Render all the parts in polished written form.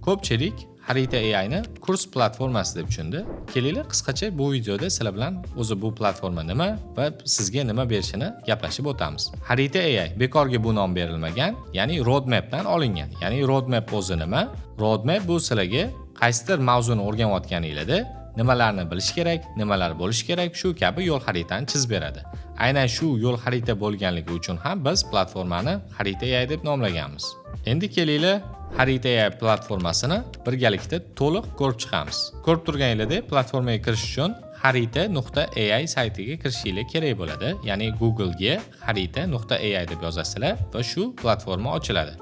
Ko'pchilik Xarita AIni kurs platformasi deb tushundi. Kelinglar, qisqacha bu videoda sizlar bilan o'zi bu platforma nima va sizga nima berishini gaplashib o'tamiz. Xarita AI bekorga bu nom berilmagan, ya'ni roadmapdan olingan. Ya'ni roadmap o'zi nima? Roadmap bu sizlarga qaysidir mavzuni o'rganayotganinglarda nimalarni bilish kerak, nimalar bo'lishi kerak, shu kabi yo'l xaritani chizib beradi. Aynan shu yo'l xarita bo'lganligi uchun ham biz platformani Xarita AI deb nomlaganmiz. Endi kelinglar, Xarita AI platformasini birgalikda to'liq ko'rib chiqamiz. Ko'rib turganinglardek, platformaga kirish uchun xarita.ai saytiga kirishinglar kerak bo'ladi. Ya'ni Google'ga xarita.ai deb yozasizlar va shu platforma ochiladi.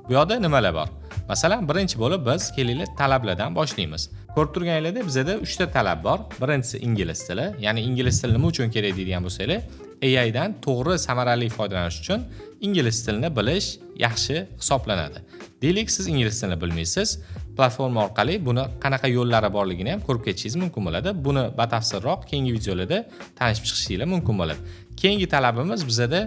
Bu yoqda nimalar bor? Masalan, birinchi bo'lib biz, kelinglar, talablardan boshlaymiz. Ko'rib turganinglardek, bizada 3 ta talab bor. Birinchisi ingliz tili, ya'ni ingliz tili nima uchun kerak deydigan bo'lsanglar, AI dan to'g'ri, samarali foydalanish uchun ingliz tilini bilish yaxshi hisoblanadi. Deylik, siz ingliz tilini bilmaysiz, platforma orqali buni qanaqa yo'llari borligini ham ko'rib ketishingiz mumkin bo'ladi. Buni batafsilroq keyingi videolarda tanishib chiqishinglar mumkin bo'ladi. Keyingi talabimiz: bizada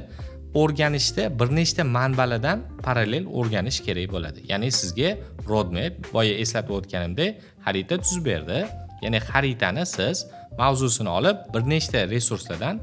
o'rganishda bir nechta manbalardan parallel o'rganish kerak bo'ladi. Ya'ni sizga roadmap, boya eslatib o'tganimdek, xarita tuzib berdi. Ya'ni xaritani siz mavzusini olib, bir nechta resurslardan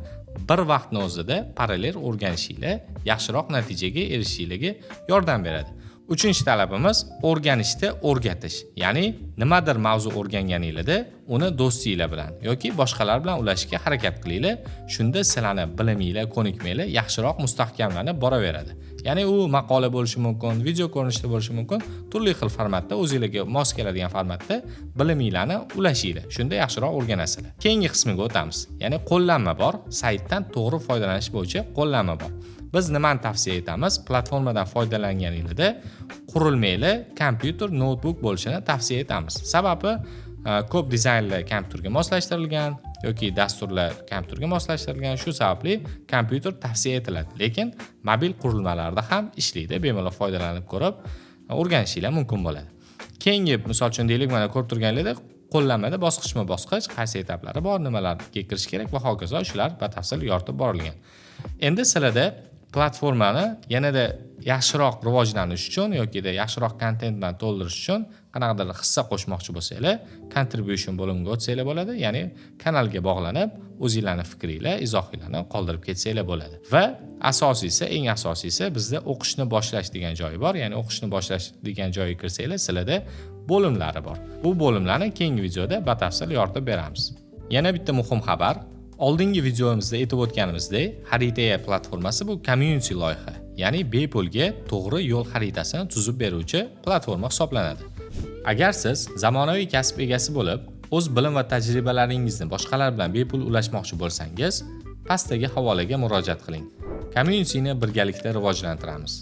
bir vaqtni o'zida parallel o'rganishinglar yaxshiroq natijaga erishishinglarga yordam beradi. Uchinchi talabimiz o'rganishda o'rgatish. Ya'ni nimadir mavzu o'rganganinglarda uni do'stinglar bilan yoki boshqalar bilan ulashishga harakat qilinglar. Shunda sizlarni biliminglar, ko'nikmanglar yaxshiroq mustahkamlanib boraveradi. Ya'ni u maqola bo'lishi mumkin, video ko'rinishida bo'lishi mumkin, turli xil formatda, o'zinglarga mos keladigan formatda biliminglarni ulashinglar. Shunda yaxshiroq o'rganasizlar. Keyingi qismiga o'tamiz. Ya'ni qo'llanma bor, saytdan to'g'ri foydalanish bo'yicha qo'llanma bor. Biz nimani tavsiya etamiz? Platformadan foydalanganinglarda qurilmanglar kompyuter, noutbuk bo'lishini tavsiya etamiz. Sababi ko'p dizaynlar kompyuterga moslashtirilgan yoki dasturlar kompyuterga moslashtirilgan. Shu sababli kompyuter tavsiya etiladi. Lekin mobil qurilmalarda ham ishlaydi. Bemalol foydalanib ko'rib, o'rganishinglar mumkin bo'ladi. Keyingi, misol uchun, deylik, mana ko'rib turganinglardek, qo'llanmada bosqichma-bosqich qaysi etaplari bor, nimalarga kirish kerak va hokazo, shular batafsil yoritib borilgan. Endi sizlarda platformani yanada yaxshiroq rivojlanish uchun yokida yaxshiroq kontent bilan to'ldirish uchun qanaqadir hissa qo'shmoqchi bo'lsanglar, contribution bo'limiga o'tsanglar bo'ladi. Ya'ni kanalga bog'lanib, o'zinglarni fikringlar, izohinglarni qoldirib ketsanglar bo'ladi. Va asosiysi, eng asosiysi, bizda o'qishni boshlash degan joyi bor. Ya'ni o'qishni boshlash degan joyga kirsanglar, sizlarda bo'limlari bor. Bu bo'limlarni keyingi videoda batafsil yoritib beramiz. Yana bitta muhim xabar. Oldingi videomizda aytib o'tganimizdek, Xarita AI platformasi bu community loyiha, ya'ni bepulga to'g'ri yo'l xaritasini tuzib beruvchi platforma hisoblanadi. Agar siz zamonaviy kasb egasi bo'lib, o'z bilim va tajribalaringizni boshqalar bilan bepul ulashmoqchi bo'lsangiz, pastdagi havolaga murojaat qiling. Communityni birgalikda rivojlantiramiz.